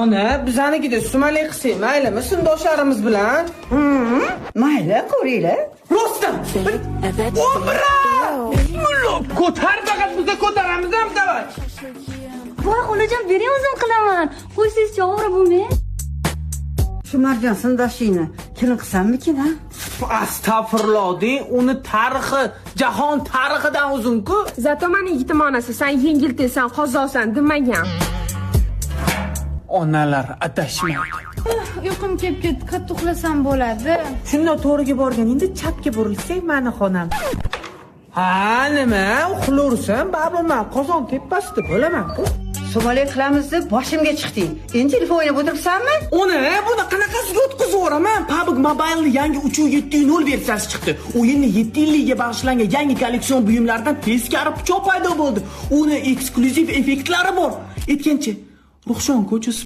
Ona, bizanikida sumalak qilsak maylimi, sinfdoshlarimiz bilan? Mayli, ko'ringlar. Rostdan. Obra! Bismillah. Ko'tar faqat, biza ko'taramiz ham, давай. Voy, xolajon, bering, o'zim qilaman. Qo'ysangizchi, ovora bo'lmang. Shu Marjon sinfdoshingni kelin qilsammikin, ha? Astag'firulloh deng, uni tarixi jahon tarixidan uzun-ku. Зато mani yigitim onasi "San yengiltaysan, qozoqsan" demagan. Onalar adashmaydi. Uyqum kelib ketdi, qayerda uxlasam bo'ladi? Shundoq to'g'riga borganingda chapga burilsang, mani xonam. Ha, nima? Uxlaversam, baribir man qozon tepasida bo'laman-ku. Sumalak qilamiz deb boshimga chiqding. Endi telefon o'ynab o'tiribsanmi? Uni buni qanaqasiga o'tkazib yuboraman? PUBG Mobile yangi 3.7.0 versiyasi chiqdi. O'yinni 7 yilligiga bag'ishlangan yangi kolleksion buyumlardan teskari pichoq paydo bo'ldi. Uni eksklyuziv effektlari bor. Aytgancha, Ruxshon ko'chasi.